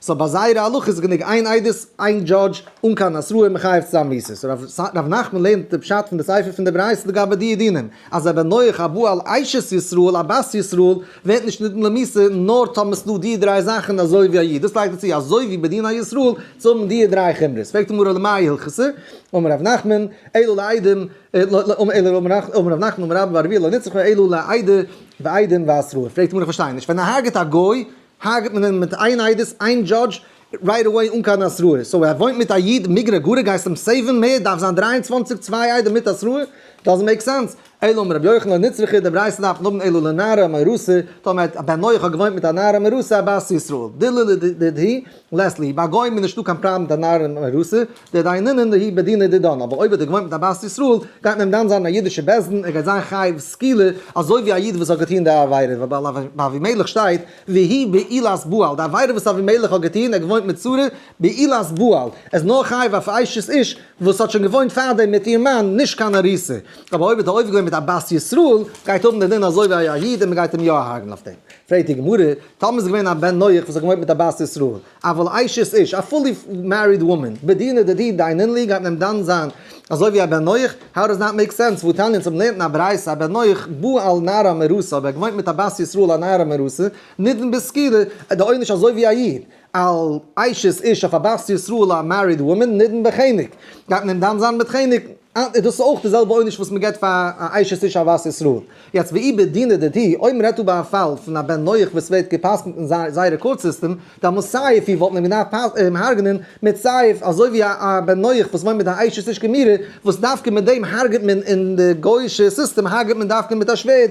So ביי זייערע הלכה איז גענוג איין עדות, איין judge, אן קיין התראה מחייב צו זיין מיתה. So רב נחמן לערנט די פשט פון די סיפא פון די ברייתא לגבי די דינים, אז א בן נח הבא על אשת ישראל, א בת ישראל, ווערט נישט נידון למיתה נאר טאמער ס'דא די דריי זאכן אזוי ווי א איד. דאס לייגט ער צו אזוי ווי בדיני ישראל צו האבן די דריי חומרות. פרעגט די גמרא למאי הלכתא, אמר רב נחמן, אלא לעדים, אמר רב נחמן אמר רבה בר אבוה לא נצרכא אלא לעדה ועדים והתראה. פרעגט די גמרא איך פארשטיי נישט, ווען ער הרג'עט א גוי הרג'ט מען אים מיט איין עדות, איין judge, right away אן קיין התראה, so ער וואוינט מיט א איד, מיגרא גרא גייסט אים save ן מער, דארף זיין 23 צוויי עדים מיט התראה? Doesn't make sense. אלא אמר רבי יוחנן לא נצרכא, די ברייתא דארף מען האבן אלא לנערה המאורסה, טאמער א בן נח האט געוואוינט מיט א נערה המאורסה א בת ישראל, דידהו לית להו, ביי גוים איז נישטא קיין פראבלעם מיט א נערה המאורסה, דדיינינן להו בדינא דידן, אבער אויב האט ער געוואוינט מיט א בת ישראל, גייט מען אים דן זיין אין א אידישע בית דין, ער גייט זיין חייב סקילה, אזוי ווי א איד וואס האט געטון די עבירה, ווייל ביי אבימלך שטייט, והיא בעולת בעל, די עבירה וואס אבימלך האט געטון, ער האט געוואוינט מיט שרה, בעולת בעל, ער איז נאר חייב אויף אשת איש וואס האט שוין געוואוינט פארדעם מיט איר מאן, נישט קיין ארוסה. אבער אויב האט ער עובר געווען מיט א בת ישראל, גייט האבן די דין אזוי ווי א איד און מען גייט אים יא הרג'ן אויף דעם. פרעגט די גמרא, טאמער איז געווען א בן נח וואס האט געוואוינט מיט א בת ישראל, אבל אשת איש, א fully married woman, בדינא דידהו דיינין להו, גייט מען אים דן זיין אזוי ווי א בן נח? How does that make sense? והתניא, אונז האבן געלערנט אין א ברייתא, א בן נח בעל נערה מאורסה, אויב ער האט געוואוינט מיט א בת ישראל א נערה מאורסה, נידון בסקילה, איז די עונש אזוי ווי א איד. על אשת איש אויף א בת ישראל א married woman נידון בחנק, גייט מען אים דן זיין מיט חנק, איז דאס אויך די זעלבע עונש וואס מען געבט פאר א אשת איש א בת ישראל. יעצט ואי בדינא דידהו, אויב מען רעדט דא ביי א פאל פון א בן נח וואס ווערט גע'פסק'נט אין זייערע court system, דאמאלס סייף הוא וואלט מען אים געדארפט הרג'נען מיט סייף, אזוי ווי א בן נח וואס וואוינט מיט א אשת איש גמורה, וואס דווקא מיט דעם הרג'נט מען אין די גוי'אישע סיסטעם הרג'נט מען דווקא מיט א שווערד.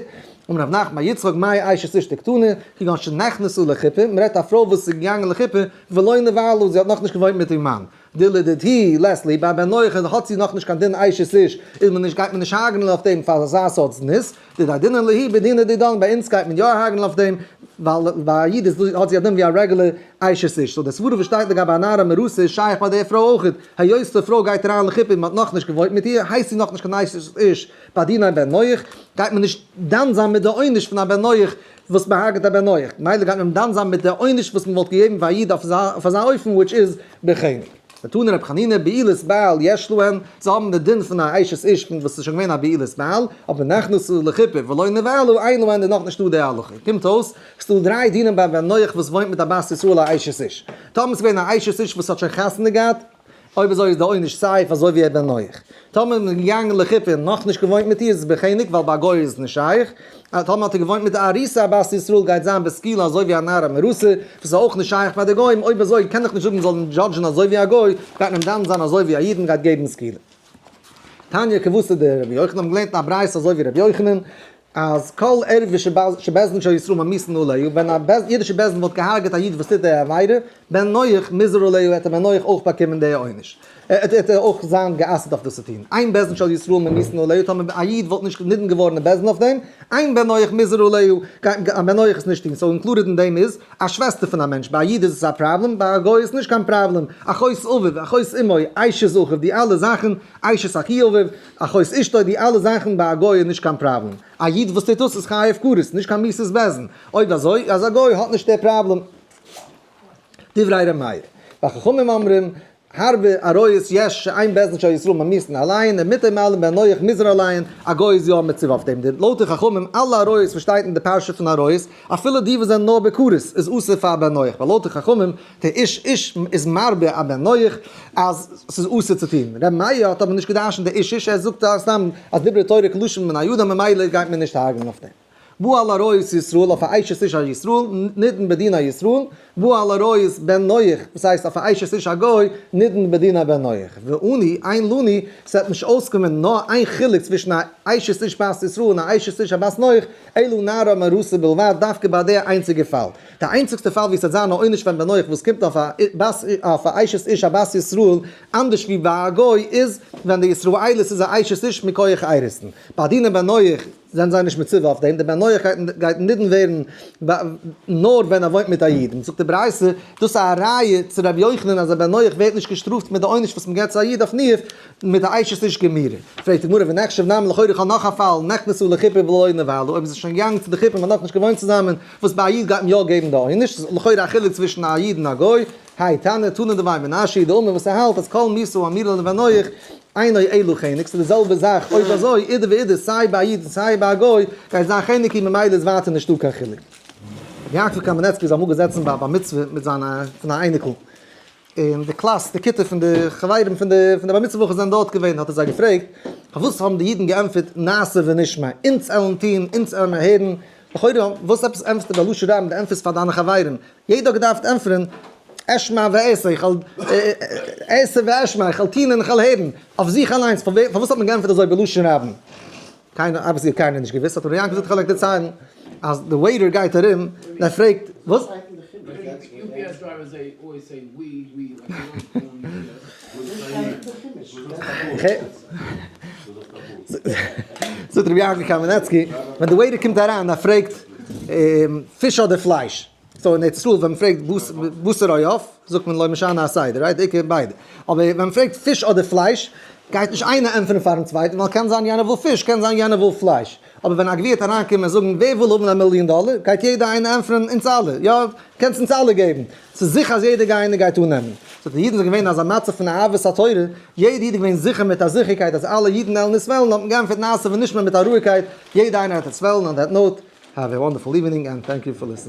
אמר רב נחמן בר יצחק מאי אשת איש דקתני, כגון שנכנסה לחופה, מ'רעדט א פרוי וואס איז געגאנגען לחופה, ולא נבעלה, זי האט נאכנישט געוואוינט מיט איר מאן, דלדידהו לית להו, ביי בן נח האט זי נאכנישט קיין דין אשת איש, איז מען נישט גייט מען נישט הרג'נען אויף דעם פאר אזא סארט זנות, דדיינינן להו בדינא דידן, ביי אונז גייט מען יא הרג'נען אויף דעם, ווייל ביי א איד איז האט זי א דין ווי א רעגולער אשת איש, so די סברא וואס שטייט לגבי א נערה מאורסה איז שייך ביי די פרוי אויכעט, היות די פרוי גייט אריין לחופה און מ'האט נאכנישט געוואוינט מיט איר, הייסט זי נאכנישט קיין אשת איש, ביי דיני בן נח גייט מען נישט דן זיין מיט די עונש פון א בן נח וואס מען הרג'ט א בן נח, מילא גייט מען דן זיין מיט די עונש וואס מען וואלט געגעבן פאר א איד אויף אזא אופן which איז בחנק. ותני רבי חנינא בעולת בעל יש להן, זיי האבן די דין פון א אשת איש פון וואס איז שוין געווען א בעולת בעל, אבער נכנסה לחופה ולא נבעלה אין להן איז נאכנישט דא די הלכה. קומט אויס ס'דא דריי דינים ביי א בן נח וואס וואוינט מיט א בת ישראל א אשת איש. טאמער ס'איז געווען א אשת איש וואס האט שוין חתונה געהאט, אויב אזוי איז די עונש סייף אזוי ווי א בן נח. טאמער איז מען געגאנגען לחופה און נאכנישט געוואוינט מיט איר איז עס בחנק ווייל ביי א גוי איז עס נישט שייך. טאמער האט ער געוואוינט מיט א ארוסה א בת ישראל גייט זיין בסקילה אזוי ווי א נערה מאורסה וואס איז אויך נישט שייך ביי די גוים. אויב אזוי קען איך נישט זאגן מען זאל אים judge ן אזוי ווי א גוי, גייט מען אים דן זיין אזוי ווי א איד און גייט געבן סקילה. תניא כוותיה דרבי יוחנן האבן געלערנט אין א ברייתא אזוי ווי רבי יוחנן. אז כל ערווה שבית דין של ישראל ממיתין עליה, ווען א אידישע בית דין וואלט געהארגעט א איד וואס טוט די עבירה, בן נח מוזהר עליה וועט בן נח אויך באקומען די עונש, ער וועט אויך זיין גע'אסר'ט אויף דאס צו טון, אין בית דין של ישראל ממיתין עליה, טאמער א איד וואלט נישט נידון געווארן אין בית דין אויף דעם, אין בן נח מוזהר עליה, גייט א בן נח עס נישט טון, so included אין דעם איז, א שוועסטער פון א מענטש, ביי א איד איז עס א פראבלעם, ביי א גוי איז עס נישט קיין פראבלעם, אחות אביו, אחות אמו, אשת אחיו, די אלע זאכן, אשת אחי אביו, אחות אשתו, די אלע זאכן ביי א גוי איז נישט קיין פראבלעם. א איד וואס טוט דאס איז חייב כרת, נישט קיין מיתת בית דין. אויב אזוי, אז א גוי האט נישט די פראבלעם. דברי ר' מאיר. וחכמים אומרים, הרבה עריות יש שאין בית דין של ישראל ממיתין עליהן, ומותר מעלין בן נח מוזהר עליהן, א גוי איז יא מצווה אויף דעם. די לויט די חכמים, אלע עריות וואס שטייט אין די פרשה פון עריות, אפילו די וואס זענען נאר בכרת, איז אסור פאר בן נח. ווייל לויט די חכמים, דער איש איש איז מרבה א בן נח אז ס'איז אסור צו טון. ר' מאיר האט אבער נישט געדרשנט דער איש איש, ער זאגט סתם אז דברי תורה כלשון בני אדם ממילא גייט מען נישט הרג'נען אויף דעם. בעל עריות ישראל אויף א אשת איש א ישראל, נידון בדין א ישראל, בעל עריות בן נח, וואס הייסט אויף א אשת איש א גוי, נידון בדין א בן נח. ואנו, אין לנו, ס'וועט נישט אויסקומען נאר איין חילוק צווישן א אשת איש בת ישראל און א אשת איש א בת נח, אלא נערה מאורסה בלבד, דווקא ביי דער איינציגער פאל. די איינציגסטע פאל ווי עס וועט זיין א עונש פארן בן נח וואס קומט אויף א בת אויף א אשת איש א בת ישראל, אנדערש ווי ביי א גוי, איז ווען די ישראלית איז א אשת איש מכח אירוסין. ביי דיני בן נח זענען זיי נישט מצווה אויף דעם, דער בן נח גייט נידון ווערן נאר ווען ער וואוינט מיט א איד. און זאגט די ברייתא, דאס איז א ראיה צו רבי יוחנן אז א בן נח ווערט נישט געשטראפט מיט די עונש וואס מען געבט צו א איד אויף ניאוף, מיט א אשת איש גמורה. פרעגט די גמרא ונחשוב נמי לכאורה איך האב נאך א פאל, נכנסה לחופה ולא נבעלה, אויב איז עס שוין געגאנגען צו די חופה און מען האט נאכנישט געוואוינט צוזאמען, וואס ביי א איד גייט מען יא געבן די עונש, ס'איז לכאורה א חילוק צווישן א איד און א גוי, האי תנא, תנא דבי מנשיא, דאמר וואס ער האלט אז כל מיתה האמורה לבן נח אינו אלא חנק, ס'איז די זעלבע זאך אויב אזוי אידי ואידי סיי ביי א איד און סיי ביי א גוי גייט זיין חנק און ממילא איז ווייטער נישטא קיין חילוק. רבי יעקב קאמענעצקי איז אמאל געזעצן ביי א בר מצוה מיט זיין פון א אייניקל, און די קלאס, די כיתה פון די חברים פון די פון די בר מצוה בחור זענען דארט געווען, האט ער זיי געפרעגט, פארוואס האבן די אידן געענטפערט נעשה ונשמע, אונז עלן טון, אונז עלן מיר הערן, לכאורה וואס עפעס ענטפערסטו בלשון רבים, דו ענטפערסט פאר דיינע חברים, יעדער האט געדארפט ענטפערן אשמע ואעשה, איך וועל אעשה ואשמע, איך וועל טון און איך וועל הערן, אויף זיך אליינס, פארוואס האט מען געענטפערט אזוי בלשון רבים? קיינער, obviously האט קיינער נישט געוואוסט, האט ר' יעקב געזאגט איך וועל אייך דערציילן, אז די waiter גייט ארום און ער פרעגט, וואס? זאגט רבי יעקב קאמענעצקי, ווען די waiter קומט אריין ער פרעגט פיש אדער פלייש, so אין ארץ ישראל ווען מען פרעגט בשר או עוף זאגט מען לא משנה הסדר, right? די עיקר ביידע. אבער ווען מען פרעגט פיש אדער פלייש גייט נישט איינער ענטפערן פארן צווייטן ווייל קען זיין יענער וויל פיש קען זיין יענער וויל פלייש. אבער ווען א גביר וועט אריינקומען און זאגן ווער וויל האבן א מיליאן דאלער גייט יעדער איינער ענטפערן אונז אלע, יא קענסט אונז אלע געבן. ס'איז זיכער אז יעדער איינער גייט אננעמען. so די אידן זענען געווען אין אזא מצב פון אהבת התורה, יעדער איד איז געווען זיכער מיט א זיכערקייט אז אלע אידן וועלן עס וועלן, האט מען געענטפערט נעשה ונשמע מיט א רואיגקייט, יעדער איינער האט עס וועלן, on that note, have a wonderful evening and thank you for listening.